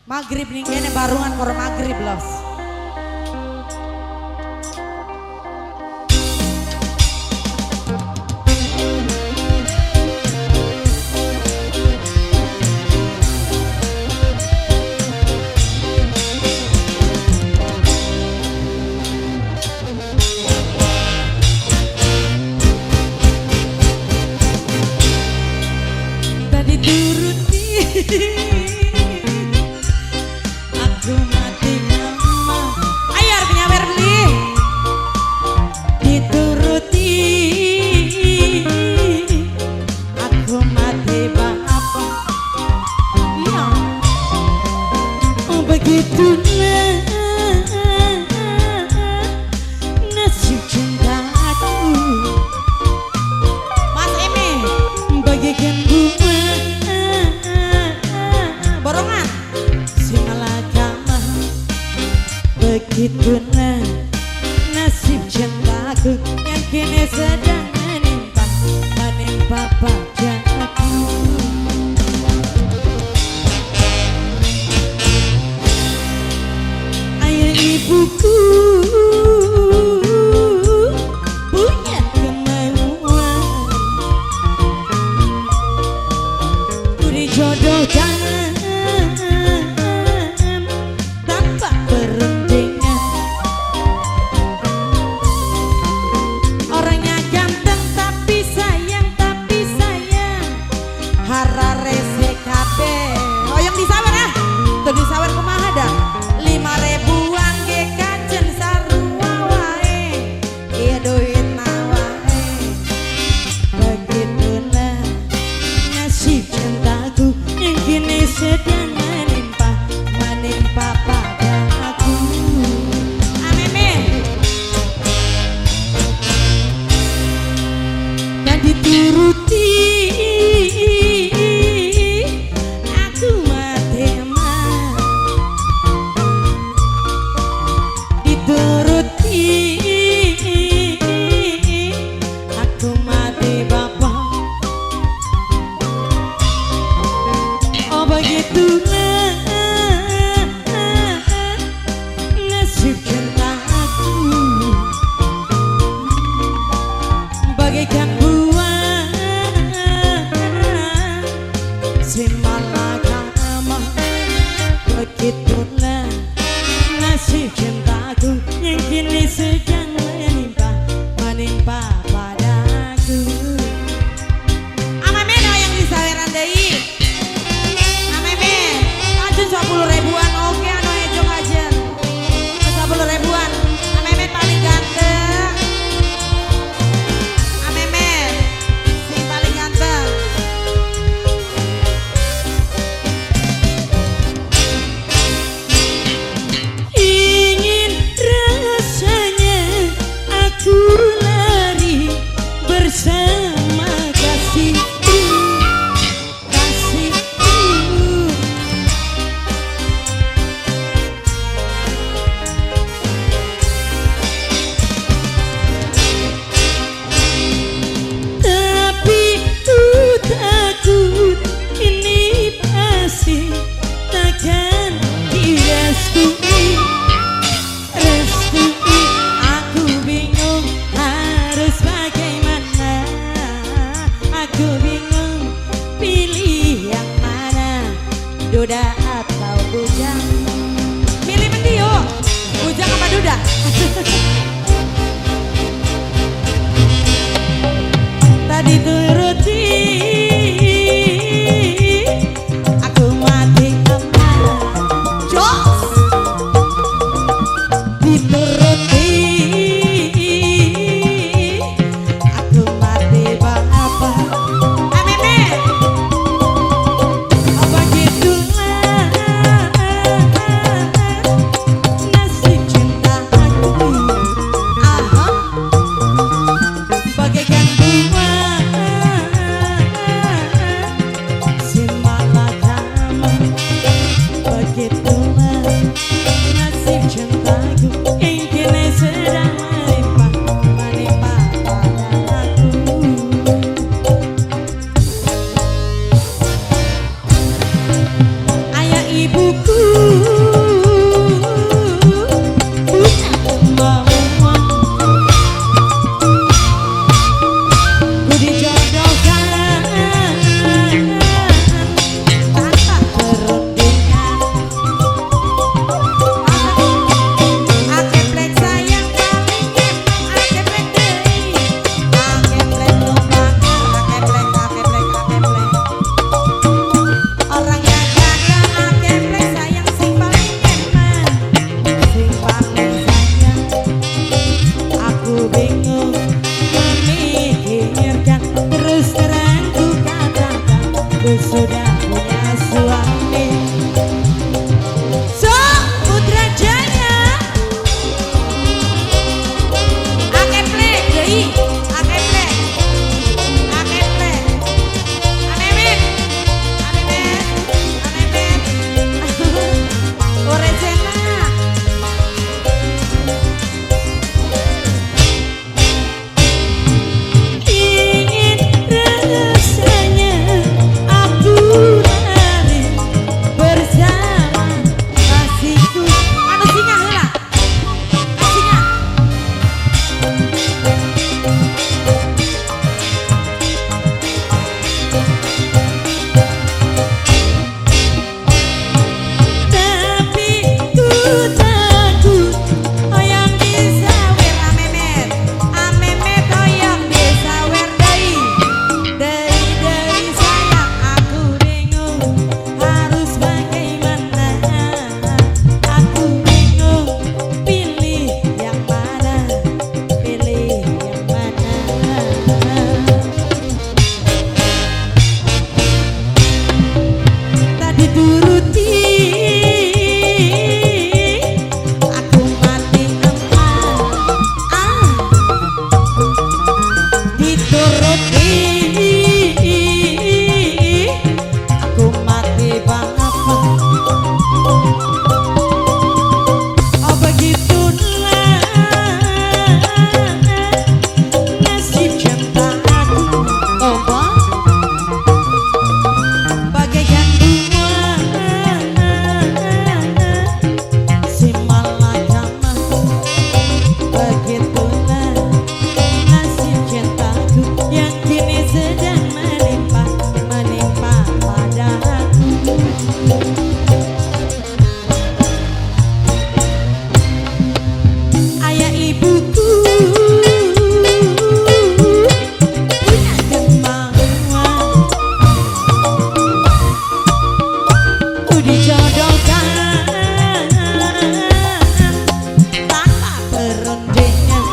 Maghrib ning kene barungan karo maghrib los. Tadi turuti aku mati mama. Ayo arep nyawer beli. Dituruti aku mati bapak. Iya. Oh begitulah nasib cintaku. Mas Eme bagikan bunga borongan si malakama. Begitulah nasib cintaku yang kini sedang menimpa menimpa padaku. Ayah ibuku punya kemauan, ku dijodohkan tanpa perundingan. Orangnya ganteng tapi sayang, tapi sayang hara rese kabeh. Oh yang disawer ah, tuh disawer kumaha dah. 5 ribuan ge kajen sarua wae, ieu duit wae. Begitulah nasib cintaku yang kini sedang menimpa menimpa padaku. Ameme dan dituruti aku mati mah. Dituruti aku mati bapak. Oh begitulah nasib cintaku bagaikan buah si malakama. Begitulah nasib cintaku yang kini sedang menimpa menimpa padaku. Amameno yang disaweran deui. Ameme ajun 10 ribuan oke anu ejo kajen 10 ribuan. Ameme paling ganteng. Ameme sing paling ganteng. Ingin rasanya aku lari bersama kasihku, kasihku. Tapi ku takut ini pasti takkan direstui, restui. Aku bingung harus bagaimana, aku bingung pilih yang mana, duda atau bujang. Pilih mendi yuk, bujang apa duda? Tadi turuti aku mati amarah. Jos dituruti aku mati bapak. Ameme oh begitulah nasib cintaku. Aha bagaikan bunga Dijodohkan tanpa perundingan. Akeplek sayang paling emang akeplek deui. Akeplek nu bager, akeplek akeplek akeplek. Orangnya gagah akeplek sayang sing paling eman, sing paling sayang. Aku bingung memikirkan, terus terang ku katakan ku sudah punya suami. So Putra Jaya akeplek deui, akeplek akeplek amemet amemet amemet Orecena. Ingin rasanya aku lari bersama kasihku. Anu singa heula. Singa. Tapi ku takut hoyong disawer amemet. Amemet hoyong disawer deui. Deui deui sayang aku bingung harus bagaimana. Aku bingung pilih yang mana, pilih yang mana. Tak dituruti aku mati empat. Ah, dituruti aku mati bapak. Oh begitulah nasib cintaku. Oh bagaikan bunga si malakama. Begitulah nasib cintaku yang kini sedang menimpa, menimpa padaku. Ayah ibuku punya kemauan, ku dijodohkan tanpa perundingan.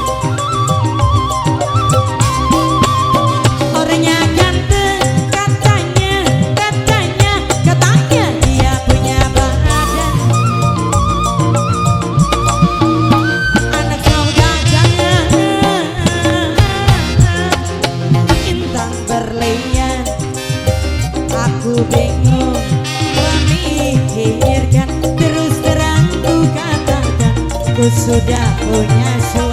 Orangnya ganteng katanya, katanya, katanya dia punya badan. Anak saudagar intan berlian. Aku bingung memikirkan, terus terang ku katakan ku sudah punya suami.